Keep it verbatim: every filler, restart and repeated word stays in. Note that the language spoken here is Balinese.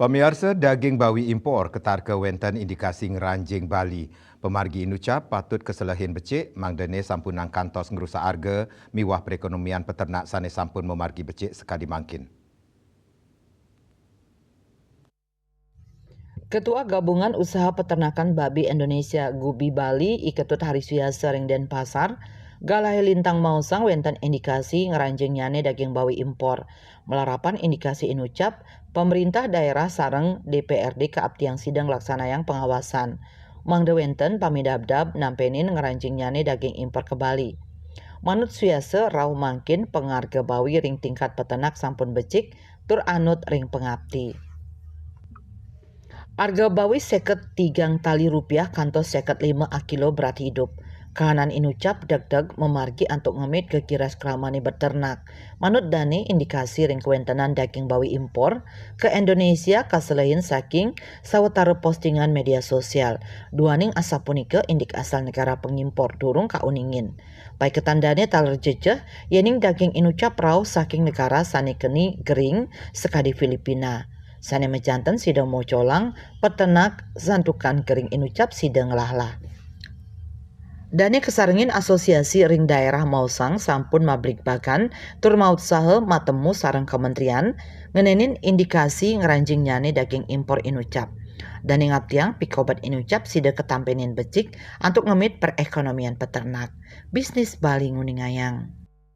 Pamiarsa, daging bawi impor ketarka wenten indikasi ngranjing Bali. Pamargi Inucap patut keselehin becik mangda ne sampunang kantos ngrusak arga miwah perekonomian peternak sane sampun mamargi becik sekadi mangkin. Ketua Gabungan Usaha Peternakan Babi Indonesia, Gubi Bali, I Ketut Hari Suyasa ring Denpasar, galahe lintang maosang wenten indikasi ngranjingnyane daging bawi impor. Malarapan indikasi Inucap, pemerintah daerah sareng D P R D kaaptiang sida nglaksanayang pengawasan. Mangda wenten pamidabdab nampenin ngranjingnyane daging impor ka Bali. Manut Suyasa, rauh mangkin pangarga bawi ring tingkat peternak sampun becik tur anut ring pangapti. Arga bawi seket tigang tali rupiah kantos seket lima akilo berat hidup. Kahanan Inucap degdeg mamargi antuk ngemit gegiras kramane beternak. Manut dane, indikasi ring kawentenan daging bawi impor ka Indonesia kaselehin saking sawatara postingan media sosial. Duaning asapunika, indik asal negara pengimpor durung kauningin. Paiketan dane taler jejeh yening daging Inucap rauh saking negara sane keni gering sakadi Filipina. Sane majanten sida mocolang peternak santukan gering Inucap sida nglahlah. Dane kasarengin asosiasi ring daerah maosang sampun mabligbagan tur mautsaha matemu sareng kementerian ngenenin indikasi ngranjingnyane daging impor Inucap. Dane ngaptiang pikobet Inucap sida katampenin becik antuk ngemit perekonomian peternak. Bisnis Bali nguningayang.